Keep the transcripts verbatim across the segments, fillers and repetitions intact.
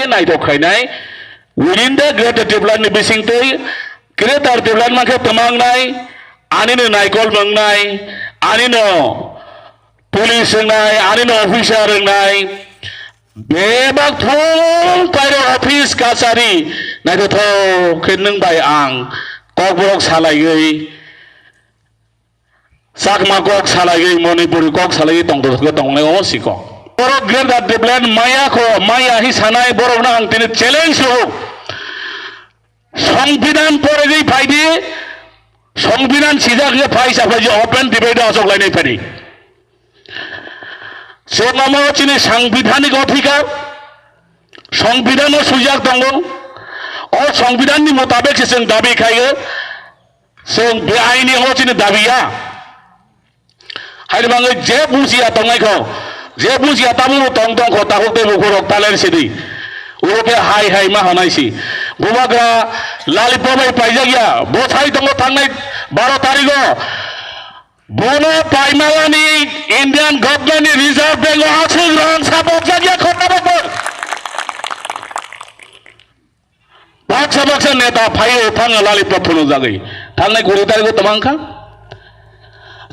naithok khainai. Within the Greater Tipraland ni bisingtwi Greater Tipraland mankhe twmangnai, anino naikol mwngnai, anino police wngnai, anino officer wngnai, bebak thung pairo office kachari naithothok khe nwng bai ang Kokborok salaiwi, Chakma kok salaiwi, Manipuri kok salaiwi tongthok khe tongnai omo sikok. Borok Greater Tipraland maya kho, maya hi sanai borokno ang tini challenge rwo. Songbidan porigwi phaidi, songbidan sijak khe phai sa phai je open debate achok lainai phani. Chwng omo chini sangbidanik odhikar, songbidan o swijak tongo. O songbidan ni mutabek se chwng dabi khaio, chwng beaini o chini dabi ya. Haini bagwi je bujiya tongnai kho, je bujiya tabukbo tong tong kho, takhuk tei bukhurok taler sidi. Oro khe hai hai ma hwnai si. Bubagra Lalipra bai paijak ya, bo sai tongo thangnai baro tarigo. Bono paimalani Indian government ni Reserve Bank o aswk rang sabokjak ya kho tabukbo. Baksa baksa neta phaio thangna Lalipra phunukjagwi. Thangnai kuri tarigo twmang kha.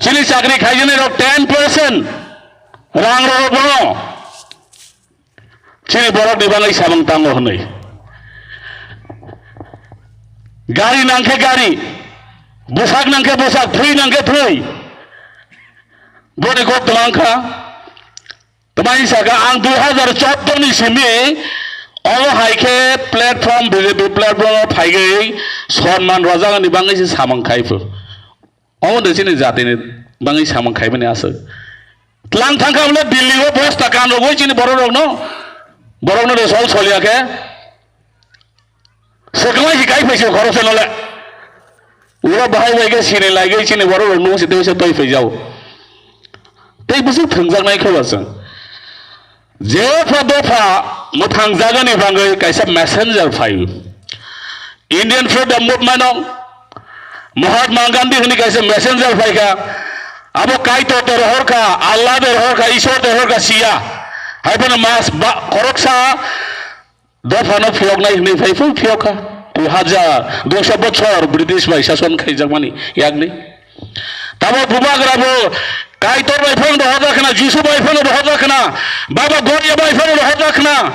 Chini chakri khaijaknai rok ten percent rang rw bono. Chini borok ni bagwi samung tango hwnwi. Gari nangkhe gari, bwsak nangkhe bwsak, thwi nangkhe thwi. Boni kok twmang kha. Twmai saka ang dui hazar choudo ni simi omo hai khe platform, B J P platform o phaigwi sonman rwjak ni bagwi se samung khai phu. Omo de chini jatini bagwi samung khaimani aswk. Tlang thangkha bole Delhi o bosta kan rogwi chini borok rokno, borokno de sol soliya khe. Swkang si kai phaisio khoroksa nole. Uro bahai bai khe sini laigwi chini borok rokno si tei se toi phaijao. Tei bwswk thwngjaknai khe ba chwng. Jepha dopha mwthangjagani bagwi kaisa messenger phaio. Indian Freedom Movement o Mahatma Gandhi hwnwi kaisa messenger phaikha. Abo Kaitor de rohorkha, Allah de rohorkha, Ishwar de rohorkha siya. Haiphano mas ba khoroksa dophano phiyoknai hwnwi phai phung phiyokha. Dui hajar duiso bochor British bai sason khaijakmani yakni. Tamo bubagra bo Kaitor bai phano rohorjak khna, Jisu bai phano rohorjak khna, Baba Goria bai phano rohorjak khna,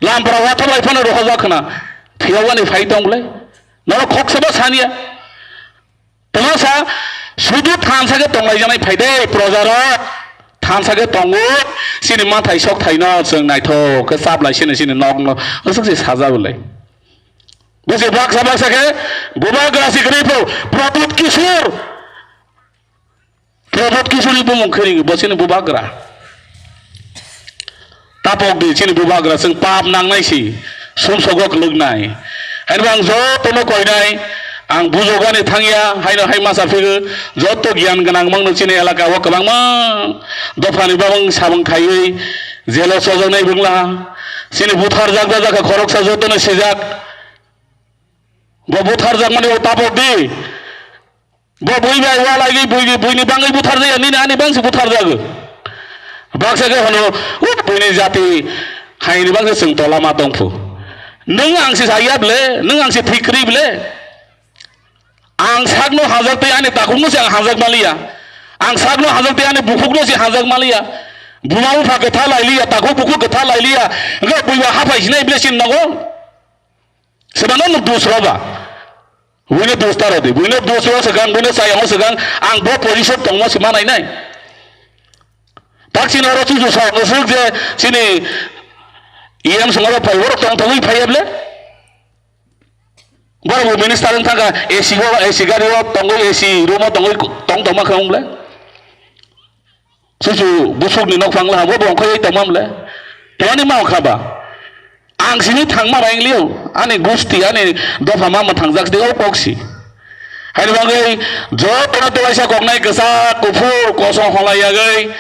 Lampra Watha bai phano rohorjak khna. Phiyokmani phai tong bwle? Norok khoksa ba saniya. Twmasa sudu thansa khe tonglaijaknai phai de projarok. Thansa khe tongo, chini mathai sok thaino chwng naithok khe chaplai sini chini nokno aswk se saja bwlai. Bwswi baksa baksa khe bubagra si kwrwi pho Prabodh Kishore. Prabodh Kishore ni bumung khwrwi bo chini bubagra. Tapok di chini bubagra chwng pap nangnai si sumsogo kwlwknai. Haino ang jotono koinai, ang bujokani thangya, haino hai masa phigo joto giyan gwnang mangno chini elaka o kwbangma dophani babang sabang khaiwi jelo chojaknai bwngla. Chini butharjak jajak kha khoroksa jotono sijak. Bo butharjakmani o tapok di. Bo bui bai ualaigwi buini, buini bangwi butharjaya, nini ani bangsi butharjago. Baksa khe hwno, "O buini jati haini bangsi chwng tola ma tongphu." Nwng ang se saya ble, nwng ang se thik kwrwi ble. Ang sakno hajak tei ani takhukno se ang hajak maliya. Ang sakno hajak tei ani bukhukno se hajak maliya. Buma bupha kwtha lailiya, takhuk bukhuk kwtha lailiya. Wngkha buiba haphai sinai ble sin nogo. Sebano nuk dusro ba. Buino dus taro di. Buino dus ro swkang, buino chayang o swkang. Ang bo position tongmo se manai nai. Tak chini oro chuchu sa musuk je chini E M songoro phai oro tong thogwi phai ble. Boro bo minister wng thangkha A C go, A C gari o tongwi A C room o tongwi tong tongma khe wng ble. Chuchu busuk ni nok phang laha bo bongkhoi tongmam le. Tongani ma kha ba. Ang sini thangma bai liyo. Ani gusti, ani dopha ma ma thangjak de o kok si. Haini bagwi jotono tewaisa koknai kwchak, kuphur, kosom holai yagwi,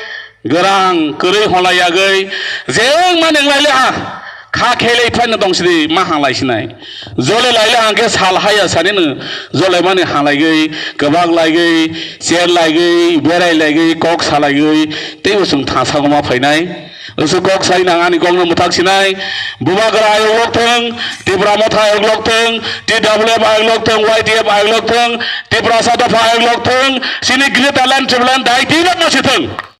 gvrang, kwrwi holai yagwi, jeng mani wng lai le ha. Kha khelai phaino tong sidi ma hanglai sinai. Jole laila hangkhe sal haya sanino jole mani hanglaigwi, kwbak laigwi, cher laigwi, berai laigwi, kok salaigwi, teibo chwng thangsa goma phainai. Aswk kok sai nang ani kokno mwthak sinai. Bubagra ayok lok thung, Tipra Motha ayok lok thung, T W F ayok lok thung, Y T F ayok lok thung, Tiprasa dopha ayok lok thung, chini Greater Land Tribal Land dai di lok no si thung.